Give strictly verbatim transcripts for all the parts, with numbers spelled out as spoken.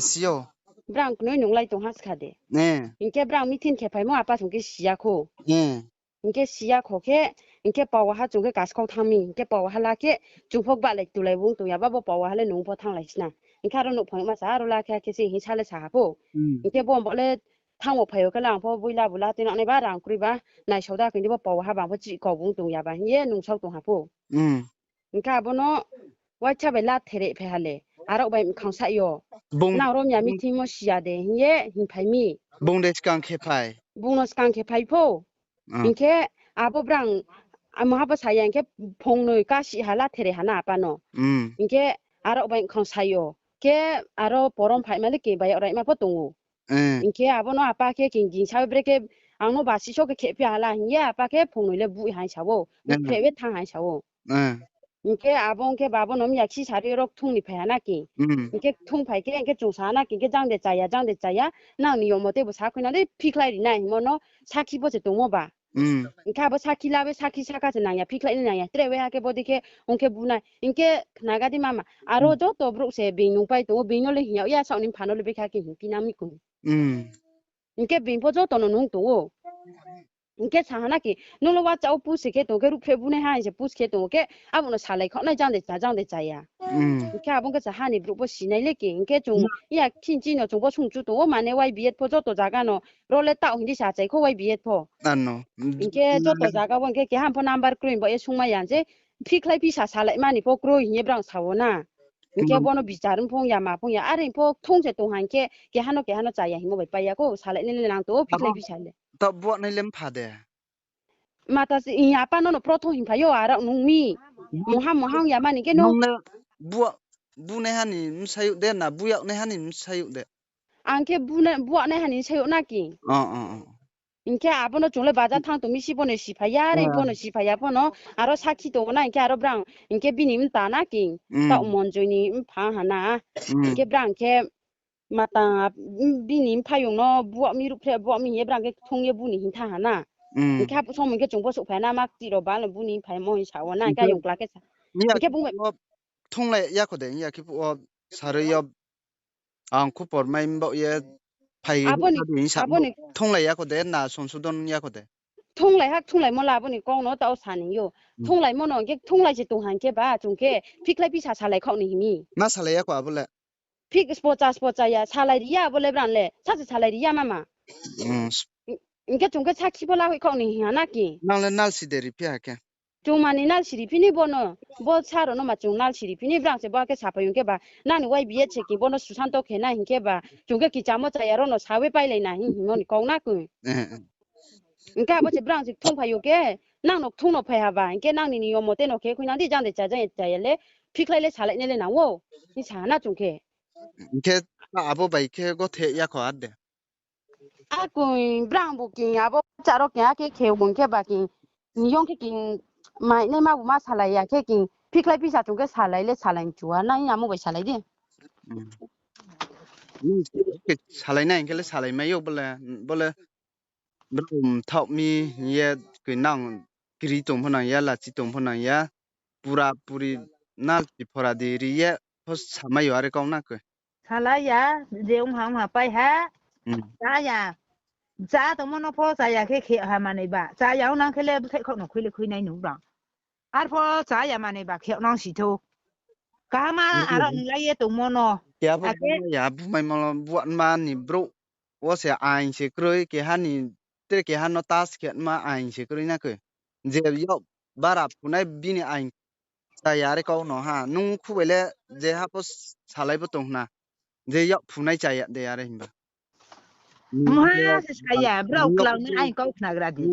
Si yo. Brang knoi nunglai tong ha skha de. Hing khe brang meeting khe phaimo apa song khe si ya kho. Hing khe si ya kho khe, hing khe paoha chung khe kaskau thanng mi, hing khe paoha la khe chung pho gbahlai tulai bung tong ya ba, bo paoha le nung pho thannglai sna. Hing khe aro nouhphang ma sa, aro la khe khe se hing sa le sa ha pho. Hing khe bo bo le thanng wo phai yo khe le ang pho boila bula tuinang nai ba rang kroi ba, naisao da khe di bo paoha bang pho chih kau bung tong ya ba hing ye nungsao tong ha pho. Hing khe abo no waisa bai la thereh phai ha le, arao bai mkhang sa yo. Nang rom ya mi thingmo si ya de hing ye hing phai mi. Bung de skang khe phai. Bung no skang khe phai pho. Hing khe abo brang, maha bo sa ya hing khe phongnoi kasi ha la thereh ha na apa no. Hing khe arao bai mkhang sa yo. Khe aro porom phaima le khe bai raima pho tong ou. Hing khe abo no apa khe khe gingsa bre khe ang no basi so khe khephi ha la hing ye apa khe phongnoi le bui hai sa ou. Khe we thanng hai sa ou. Hing khe abo hing khe ba bo no mi ya khi sari ro kthung ni phai ha na khe. Hing khe kthung phai khe hing khe chung sa na khe, hing khe jang de chaya, jang de chaya, nang ni yomo tei bo sa khui na de phikhlai ri nai hingmo no sakhi bo se tongmo ba. Hing khe abo sakhi la be sakhi saka se nang ya, phikhlai ni nang ya, tre we ha khe bo dei khe ong khe bu nai. Hing khe khnaga di mama, aro joto brouh se being nungpai tong ou, being no le hing yag ya, saoh ni mpha no le bekha khe hing phi na mi kung. Hing khe being pho joto no nung tong ou. Hing khe sa ha na khe, nung le wacha wo pus se khe tong khe, ruhphreh bunaiha hing se pus khe tong khe, abo no salai khaoh nai jang de cha, jang de chaya. Hing khe abo ong khe sa ha ni brouh pho sinai le khe, hing khe chung ya khinchi no chung pho sungchu tong ou, mane Y B F pho joto zaga no, ro le taoh hing di sa achai kho Y B F pho. Hing khe joto zaga wo hing khe keha pho number kroi bo ye sungmai ya se, phikhlai phisa salai mani pho kroi hing ye brang sa wo na. Hing khe bo no bichar phung ya ma phung ya, are pho kthung se tong ha hing khe, keha no keha no chaya hingmo bai pai ya kho, salai nai le nang tong ou, phikhlai phisa le. Taoh buahnai le mpha de. Mata se, apa no no prothom hing phai yo, arao nung mi. Muha muha ong ya mani khe no. Nung le bunaiha ni bsayouh de na, buyag naiha ni bsayouh de? Ang khe buahnaiha ni bsayouh na khe. Hing khe abo no chung le baja thanng tong mi si bo no si phai ya, are bo no si phai ya pho no, aro sakhi tong ou na, hing khe aro brang, hing khe bini mta na khe, taoh Monjoi ni mpha ha na, hing khe brang khe mata, bini mphaiyong no buah mi ruhphreh buah mi hing ye brang khe kthung ye bu ni hing tha ha na. Hing khe abo somoi khe chung pho souhphai na ma kti rao ba le bu ni phaimo hing sa wo na, hing khe ayong kla khe sa. Hing khe bung bai thunglai ya kho de, hing ya khe phuh wo sarui yo ang khupor mai mbaoh ye phai abo ni, thunglai ya kho de na, songsodon ya kho de. Thunglai ha, thunglaimo la abo ni kau no taoh sa ni yo. Thunglaimo no hing khe thunglai se tong ha hing khe ba chung khe phikhlai phisa salai khaoh ni hing mi. Ma salai ya kho abo le? Phik spocha spocha ya, salai ri ya abo le brang le, sa se salai ri ya mama. Hing khe chung khe sakhi pho la hoih khaoh ni hing ha na khe. Nang le nalsi de ri phi ha khe? Chung mani nalsi ri phi ni bo no, bo sa rao no ma chung nalsi ri phi ni, brang se bo khe saphai ong khe ba, nang ni Y B F se khe bo no Susanto khe na hing khe ba, chung khe kichamo chaya rao no sa we pailai na hing hingmo ni kau na khe. Hing khe abo se brang se kthung phai yo khe, nang no kthung no phai ha ba, hing khe nang ni niyom mote no khe khui nang di, jang de cha, jang de chaya le, phikhlai le salai nai le nang ou, hing sa ha na chung khe. Hing khe abo bai khe gothe ya kho ar de. Akoi brang bo khe abo charo khe akhe khe ong khe ba khe, niyom khe khe, mai nai ma bu ma salai ya khe khe, phikhlai phisa chung khe salai le salai mchu ha na, amo bai salai di. Salai nai hing khe le salai mai ou bo le, bo le. Brao mthaoh mi hing ye koi nang kri tong pho nang ya, lachi tong pho nang ya, pura puri nalsi phora di ri ye pho samai yo are kau na khe. Salai ya, je ong ha ong ha pai ha. Chá ya. Chá tongmo no pho chá ya khe khe ha manoi ba. Chá ya ong nang khe le bthai khaoh no khui le khui nai nung brang. Arpho chá ya manoi ba khe nang si thou. Kaham aro nunglai ye tongmo no. Khe abo akhe bumai ya, bumaimo buanma ni brouh wo se aing se kroi, keha ni, tre keha no tas khe ma aing se kroi na khe. Je yak bara phunai bini aing chaya are kau no ha. Nung khubai le je ha pho salai bo tong hna. Je yak phunai chaya de are himba. Mha se saya, brao klang ni aing kau khnagra di.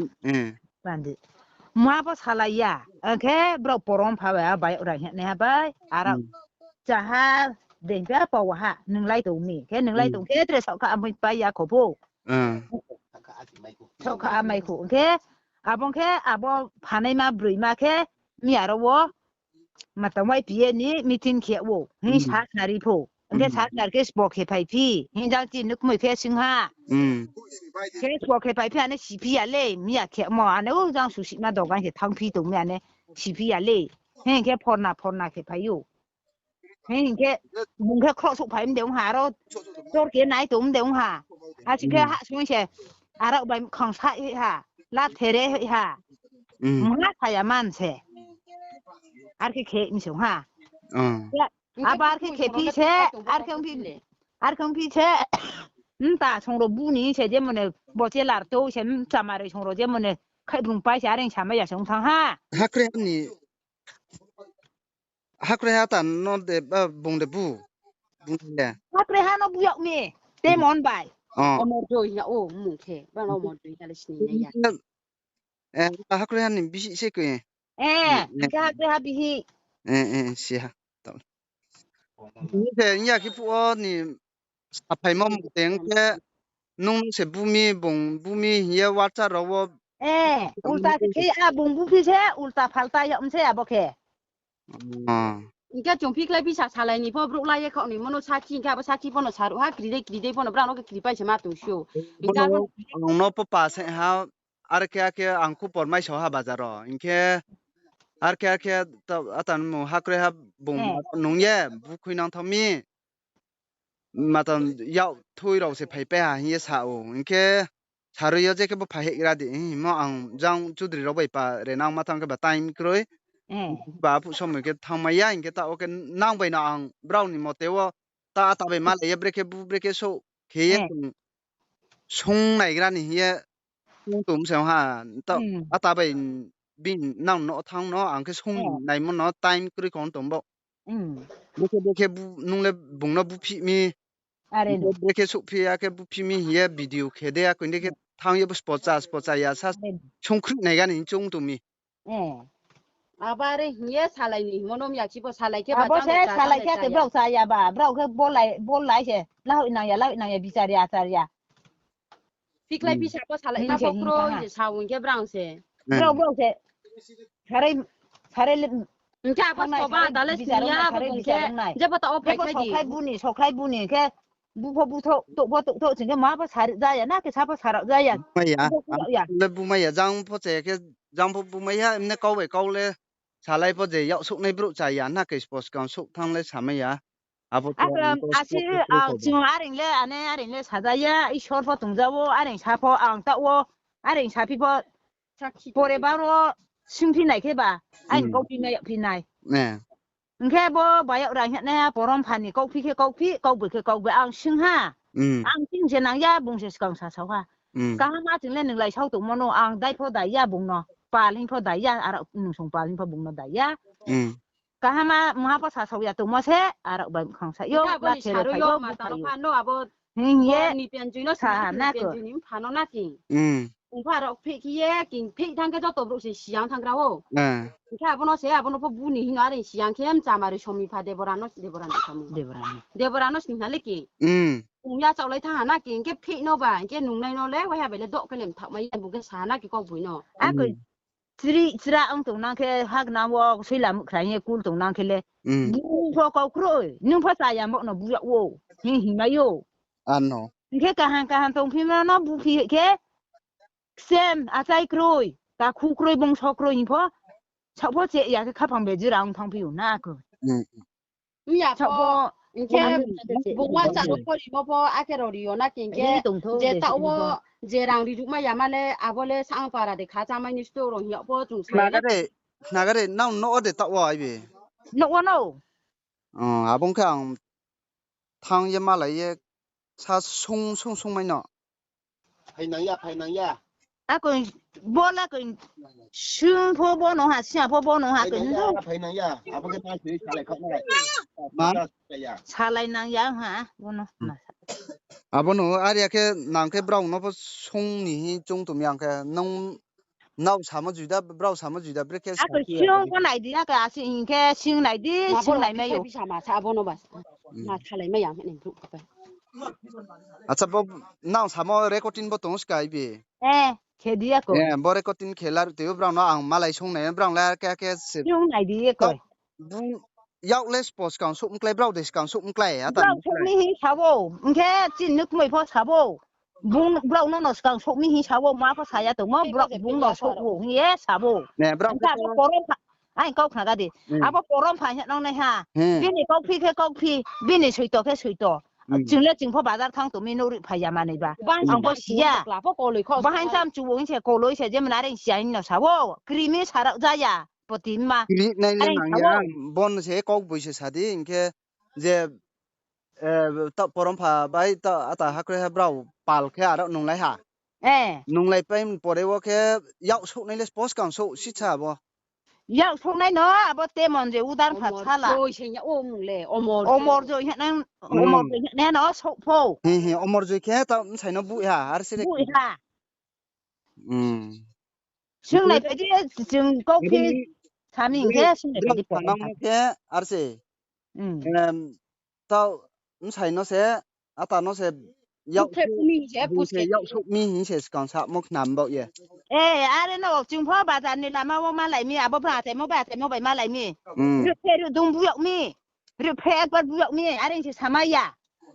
Mha pho salai ya. Ang khe brao porom pha bai, bai rai hing nai ha bai. Aro chá ha, dei pha paoh ha, nunglai tong mi. Khe nunglai tong khe tre saohkha amoi pai ya kho pho. Saohkha amai kho. Khe abo khe abo phanaima broima khe mi aro wo mata Y P A ni meeting khe ou. Hing sa khnari pho. Hing khe sa khnari khe sbo khe phai phi. Hing jang chi nukmoi phe sing ha. Khe sbo khe phai phi ane si phi ya le. Mi ya khe mo ane o jang susima dogan khe thanng phi tong mi ane si phi ya le. Hing khe phorna phorna khe phai ou. Hing khe, bung khe khroh souhphai mde ong ha, aro chor khe nai tong mde ong ha. Asi khe hahsoing se, aro bai khang sa ha, la there ha. Mha saya man se. Ar khe khe mi song ha. Abo ar khe khe phi se, ar khe ongphi le. Ar khe ongphi se, mta song ro bu ni se je mone bo che lar to se, mta mare song ro je mone khai brung pai se, areng samai ya se ong thanng ha. Hakre ni Hakre ha ta no de, bung de bu. Bung de. Hakre ha no bu yag mi. Te mon bai. Omor doi ha o mung khe. Ba no omor doi ha le sini nai ya. Eh, hakre ha ni bisi se koi. Eh, hakre ha bisi. Eh, eh, si ha. Ni se ya khe phuh wo ni saphaimo mung teng khe nung se bu mi, bung bu mi hing ye WhatsApp rao wo. Eh, ulta se khe a bung bu phi se, ulta phalta yag mi se abo khe. Hing khe chung phi khlai phi sa salai ni pho brouh la ye khaoh ni mono sakhi, hing khe abo sakhi pho no saruh ha, kri dei kri dei pho no brao no khe kri pai se ma tong si ou. Hing khe ang no pho pa se ha, ar khe akhe ang khupor mai sao ha bazar wo. Hing khe ar khe akhe atan mung hakre ha bung nung ye bu khuinang thanng mi. Matan yak thui rao se phaipai ha hing ye sa ou. Hing khe sarui yo je khe bo phai hihgra di hingmo ang jang chudri rao bai pa re nang ma thanng khe ba time kroi. Ba phuh somoi khe thanngmai ya, hing khe taoh wo khe nang bai no ang brao ni mote wo ta ata bai malai ye brekhe bu brekhe souh khe ye chung sung naigra ni hing ye sung tong se ha. Ata bai bini nang no thanng no ang khe sung naimo no time kroi kong tong bo. Brekhe brekhe nung le bung no bu phi mi. Brekhe souhphi ya khe bu phi mi hing ye video khe de, akoi de khe thanng ye bo spocha spocha ya sa sungkhruh naiga ni chung tong mi. Abo are hing ye salai ni hingmo no mya khe bo salai khe ba abo se salai khe ake brao cha ya ba, brao khe bo lai se, lahoih nang ya, lahoih nang ya, bichar ya, achar ya. Phiklai phisa pho salai na pho kroi se sa ong khe brang se. Brao, brao se. Sarai, sarai le. Hing khe abo soba da le sini ya, abo bung khe. Jepho ta o phai khe di. Sokhlai bu ni, sokhlai bu ni khe. Bu pho bu thouh, touh pho touh thouh, sing khe ma pho sarao ja ya, na khe sa pho sarao ja ya. Le bumai ya, jang pho che khe, jang pho bumai ya, emne kau bai kau le. Salai pho je yak souhnai brouh cha ya, na khe sposkang souh thanng le samai ya. Abo to asi, chung areng le, ane areng le saja ya, Isor pho tongja wo, areng sa pho, ang taoh wo, areng saphi pho, pore bang wo, singphi nai khe ba, aini kauphi mai yagphi nai. Hing khe bo bayag rang hing nai, porom pha ni kauphi khe kauphi, kauboi khe kauboi, ang sing ha. Ang sing se nang ya, bung se skang sasao ha. Kaham a chung le nung lai sao tongmo no, ang dai pho dai ya bung no, pal hing pho dai ya, aro nung song pal hing pho bung no dai ya. Kaham a mungha pho sasao ya tongmo se, aro bai mkhang sa yo, la khe ro pha yo, bu pha yo. Hing ye, sa ha na ko. Ong pha rao phih khe ye, king phih thanng khe joto brouh se siyang thanng gra ou. Hing khe abo no se, abo no pho bu ni hing no are siyang khe, mchama ri somi pha Debora no, Debora no somi. Debora no sing na le king. Ong ya chaohlai thanng ha na king, hing khe phih no ba, hing khe nungnai no le, waiha bai le doh khe le mthaohmai ya, bu khe sa na king kauboi no. Akoi, chri, chra ong tongnang khe, hagnang wo, soila muhkhra hing ye kul tongnang khe le. Bung pho kau kroi, nung pho cha ya bo no bu yag ou, hing hingmai ou. Hing khe kaham kaham tongphi ma no bu phi khe, ksem, achai kroi, takhu kroi, bongso kroi hing pho, saoh pho che ya khe khaphang bai jira ong thanngphi ou na ko. Hing ya pho, hing khe, bung wa cha no pho rimo pho, akhe rao ri yo na king khe, je taoh wo, je rang ri ruhmai ya ma le, abo le sang para de kha chámai ni sto rao hing yag pho chung sa. Khna ga de, nang no o de taoh wo ai bi. No o no. Abo ong khe ang thanng ye malai ye sa sung sung sungmai no. Phainang ya, phainang ya. Akoi, bo le koi, sung pho bo no ha, sia pho bo no ha koi. Phainang ya, abo khe ma se salai kha nai. Salai nang ya ha, bo no. Abo no, are ya khe nang khe brao no pho sung ni hing chung tong mi ang khe nung nao samo juda, brao samo juda, brekhe sa khe. Sung pho nai di, akhe asi hing khe sing nai di, sing nai mai ou. Bisa ma sa abo no ba. Ma salai mai ya, hing ni brouh khe. Acha, bo nang samo recording bo tong ska ibi. Eh, khe di ya ko. Bo recording khe laruh tei o brao no ang malai sung nai, brao le khe khe se. Sung nai di ye ko. Yak le spo skang souh mklái, brao de skang souh mklái, ata brao souh mi hing sa ou, hing khe chini kmoi pho sa ou. Bung brao no no skang souh mi hing sa ou, ma pho sa ya tongmo, brao bung no souh ou hing ye sa ou. Hing khe abo porom pha, Aini kau khna ga di. Abo porom pha hing nang nai ha. Bini kauphi khe kauphi, bini soito khe soito. Chung le chung pho bazar thanng tong mi, nouh ri phai ya manoi ba. Ang pho si ya. Bahai sam chu wo hing se koloi se, je mna are si ya hing no sa wo. Kri mi sarao ja ya. Poti ma. Kri nai le nang ya, bo no se kaugboisu sa di, hing khe je, ta porom pha bai ta ata hakre ha brao pal khe aro nunglai ha. Nunglaipai pore wo khe yak souhnai le spo skang souh sisa bo. Yak souhnai no abo temon je udar pha sala. Omor joi hing nai no souh pho. Omor joi khe ta bsai no buh ha, ar se re. Sung nai phai di, chung kauphi sami hing khe sung nai phai di. Khe ar se. Tao bsai no se, ata no se, yak souh mi hing se skang samo khnam baoh ye. E, are no chung pho bazar ni lama wo malai mi, abo bra achaimo bai achaimo bai malai mi. Riphe ridung bu yag mi. Riphe ekbar bu yag mi, are hing se samai ya.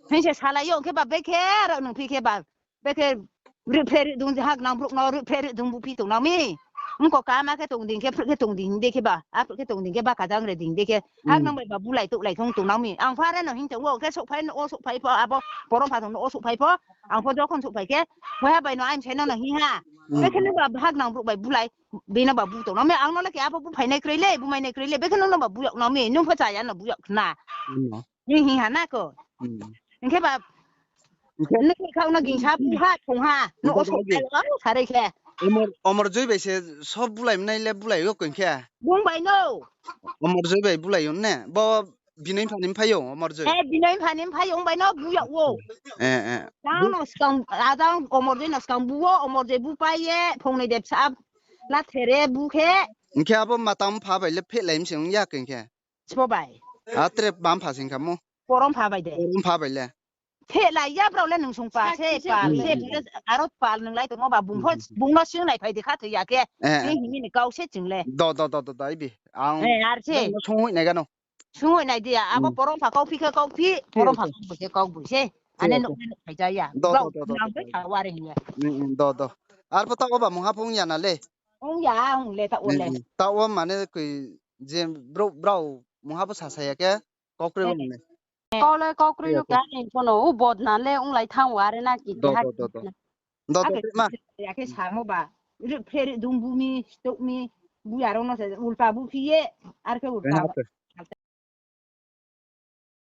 Hing se salai yo, hing khe ba bekhe aro nung phi khe ba. Bekhe riphe ridung je haknang brouh no riphe ridung bu phi tongnang mi. Mko kama khe tong dei khe, phruh khe tong dei hing dei khe ba. Aphruh khe tong dei khe ba kajang re dei dei khe. Haknang bai ba bulai touhlai thong tongnang mi. Ang pho are no hing tong wo, hing khe souhphai no, o souhphai pho, abo porom pha tong no, o souhphai pho. Ang pho jokhon souhphai khe, hoiha bai no aini bsai no no hing ha. Bekhe no ba haknang brouh bai bulai, bini ba bu tongnang mi. Ang no le khe abo bu phainai kroi le, bu mainai kroi le, bekhe no no ba bu yag nang mi, nung pho chaya no bu yag khna. Hing hing ha na ko. Hing khe ba, nung khe khau no gingsa bu ha, thong ha, no o souhphai lo, sare khe. Omor joi bai se sob bulai mnai le bulai yo koi khe. Bung bai no. Omor joi bai bulai yo ne, bo binoi pha ni phai yo, Omor joi. E, binoi pha ni phai yo, ong bai no bu yag wo. Ajang Omor joi no skang bu wo, Omor joi bu pai ye, phongnoi de bsa, la there bu khe. Hing khe abo matang pha bai le phehlai mi se ong ya koi khe. Sbo bai. A tre bam pha sing khamo. Porom pha bai de. Porom pha bai le. Phehlai ya brao le nung sung pa se, pal se, aro pal nung lai tongmo ba bung pho, bung no sing nai phai di kha thoi ya khe. Hing hing ni kau se chung le. Do, do, do, do, do, ibi. Ang ar se. Sung hoih nai gano. Sung hoih nai di ya, abo porom pha kauphi khe kauphi, porom pha kauboi khe kauboi se. Ane nouh le nouh phai ja ya. Do, do, do, do, do. Ang bai tha ware hing ya. Do, do. Ar pho taoh wo ba mungha pho ong ya na le. Ong ya, ong le taoh wo le. Taoh wo mane koi je brao, brao mungha pho sasa ya khe, kau kroi wo mane. Kau le kau kroi no khe, ani pho no, u bodna le onglai thanng wo are na ki. Do, do, do, do. Do, do, ma. Ya khe samo ba. Riphe ridung bu mi, stouh mi, bu ya rao no se ulta bu phi ye, ar khe ulta.